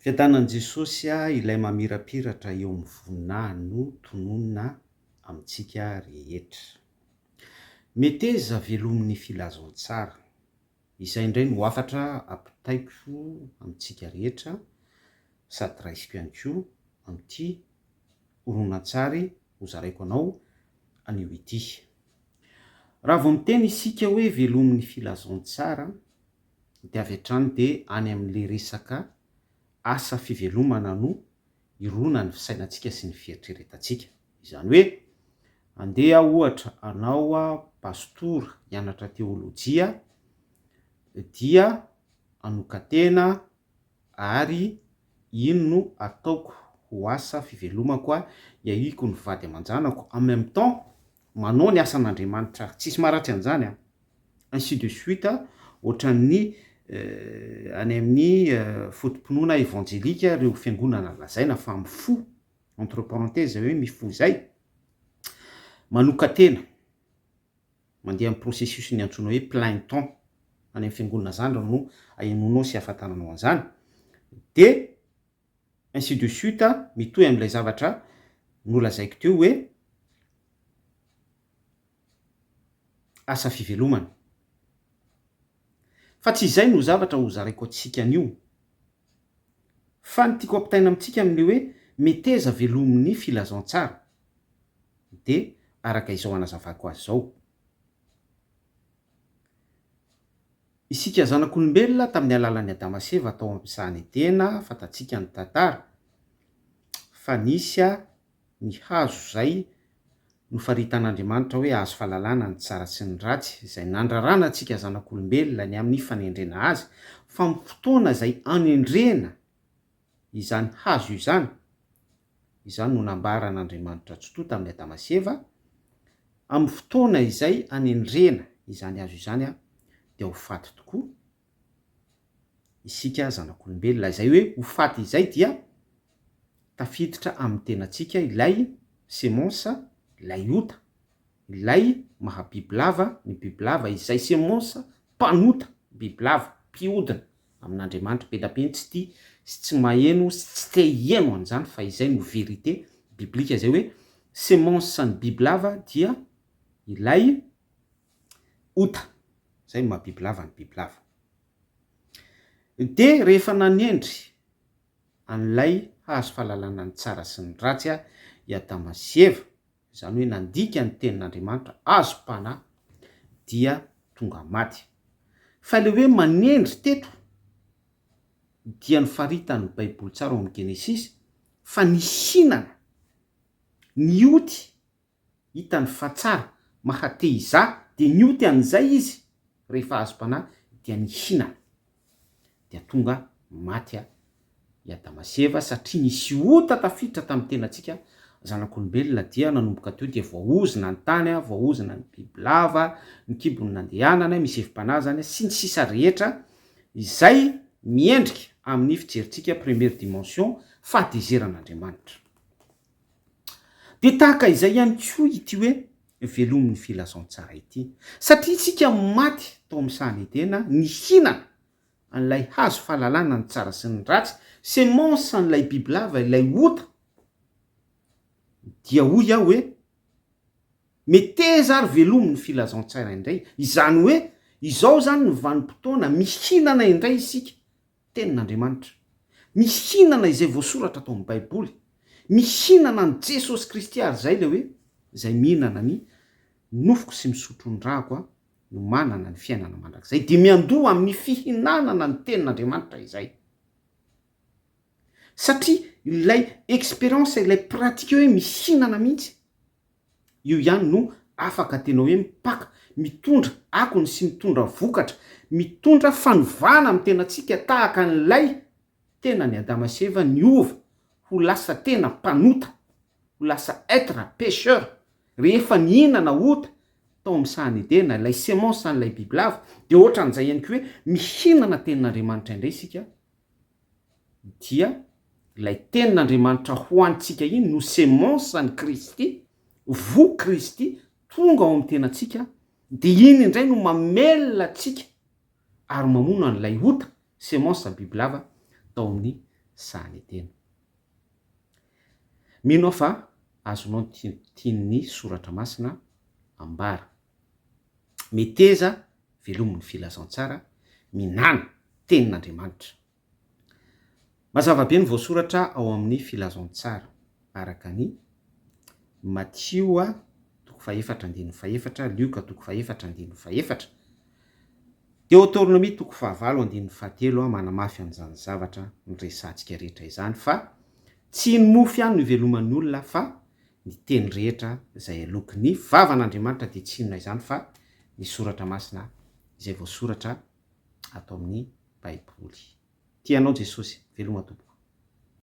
Fiadanan'i Jesosy ilay mamirapiratra eo amin'ny voninahiny no tononina amintsika rehetra. Meteza velomin'ny filazantsara. Izay indray no hafatra ampitaiko amintsika rehetra sady raisiko ihany koa amin'ity horonantsary hozaraiko anao anio ity. Raha vao miteny isika hoe velomin'ny filazantsara dia avy hatrany dia any amin'ilay resaka asa fivelomana no hirona ny fisainantsika sy ny fieritreretantsika. Izany hoe, andeha aho ohatra hanao pastora, hianatra teolojia, dia hanokan-tena ary ino no ataoko ho asa fivelomako, hiahiako ny vady aman-janako en même temps manao ny asan'Andriamanitra, tsisy maharatsy an'izany an! ainsi de suite, ohatran'ny any amin'ny foto-pinoana evanjelika ireo fiangonana lazaina fa mifoha, entre parenthèses hoe mifoha izay, manokan-tena, mandeha amin'ny processus-n'ny antsoina hoe plein temps, any amin'ny fiangonana zandriny no ahenoanao sy ahafantaranao an'izany, dia ainsi de suite, mitohy amin'ilay zavatra nolazaiko teo hoe asa fivelomana. Fa tsy izay no zavatra hozaraiko antsika anio. Fa ny tiako ampitaina amintsika amin'ilay hoe meteza velomin'ny filazantsara dia araka izao anazavako azy izao. Isika zanak'olombelona tamin'ny alalan'i Adama sy Eva tao amin'ny sahan'i Edena, fantatsika ny tantara, fa nisy ny hazo izay nofaritan'Andriamanitra hoe hazo fahalalana ny tsara sy ny ratsy, izay nandrarana antsika zanak'olombelona ny amin'ny fanendrena azy, fa amin'ny fotoana izay anendrena izany hazo izany, Izany no nambaran'Andriamanitra Tsitoha tamin'i Adama sy Eva, Amin'ny fotoana izay anendrena izany hazo izany dia ho faty tokoa isika zanak'olombelona. Izay hoe ho faty izay dia tafiditra amin'ny tenantsika ilay semence, ilay ota, ilay maha bibilava ny bibilava, izay semence mpanota, bibilava, mpiodina. amin'Andriamanitra be da be ny tsy tia sy tsy maheno sy tsy te hieno an'izany fa izay no vérité biblique izay hoe semence ny bibilava dia ilay ota izay no maha bibilava ny bibilava de rehefa nanendry an'ilay hazo fahalalana ny tsara sy ny ratsy i Adama sy Eva izany hoe nandika ny tenin'Andriamanitra azom-panahy dia tonga maty. Fa ilay hoe manendry teto dia nofaritan'ny Baiboly tsara ao amin'ny Genesisy fa nihinana, nioty, hitany fa tsara, maha te hizaha, dia nioty an'izay izy rehefa azom-panahy dia nihinana. Dia tonga maty i Adama sy Eva satria nisy ota tafiditra tamin'ny tenantsika zanak'olombelona dia nanomboka teo dia voaozona ny tany, voaozona ny bibilava, ny kibony nandehanana, misy hevi-panahy zany sy ny sisa rehetra izay miendrika amin'ny fijerintsika première dimension fahatezeran'Andriamanitra. Dia tahaka izay ihany koa ity hoe velomin'ny filazantsara ity satria isika maty tao amin'ny sahan'i Edena nihinana an'ilay hazo fahalalana ny tsara sy ny ratsy, semence an'ilay bibilava, ilay ota, dia hoy aho hoe, meteza ary velomy ny filazantsara indray, izany hoe, izao izany ny vanim-potoana mihinana indray isika tenin'Andriamanitra, mihinana izay voasoratra ato amin'ny baiboly, mihinana an'i Jesosy Kristy ary izay ilay hoe, izay mihinana ny nofoko sy misotro ny rako no manana ny fiainana mandrakizay, dia miandoha amin'ny fihinanana ny tenin'Andriamanitra izay. Satria ilay expérience, ilay pratique hoe mihinana mihitsy, io ihany no afaka tena hoe mipaka, mitondra akony sy mitondra vokatra, mitondra fanovana amin'ny tenantsika tahaka an'ilay tenan'i Adama sy Eva niova ho lasa tena mpanota, ho lasa être pécheur, rehefa nihinana ota tao amin'ny sahan'i Edena, ilay semence an'ilay bibilava, dia ohatran'izay ihany koa hoe mihinana tenin'Andriamanitra indray isika, dia ilay tenin'Andriamanitra ho antsika iny no semence an'i Kristy, voa Kristy tonga ao amin'ny tenantsika, dia iny indray no mamelona antsika ary mamono an'ilay ota, semence bibilava, tao amin'ny. Sahan'i Edena. Mino aho fa azonao ny tian'ny Soratra Masina ambara. Meteza velomy ny filazantsara, minàna Tenin'Andriamanitra. Mazava be ny voasoratra ao amin'ny Filazantsara araka ny Matio toko fahefatra andininy fahefatra, Lioka toko fahefatra andininy fahefatra, Deoteronomia toko fahavalo andininy fahatelo manamafy an'izany zavatra noresahantsika rehetra izany fa tsy ny mofo ihany no iveloman'ny olona fa ny teny rehetra izay aloky ny vavan'Andriamanitra dia tsy inona izany fa ny soratra masina izay voasoratra ato amin'ny Baiboly. Tia anao Jesosy. Veloma tompoko.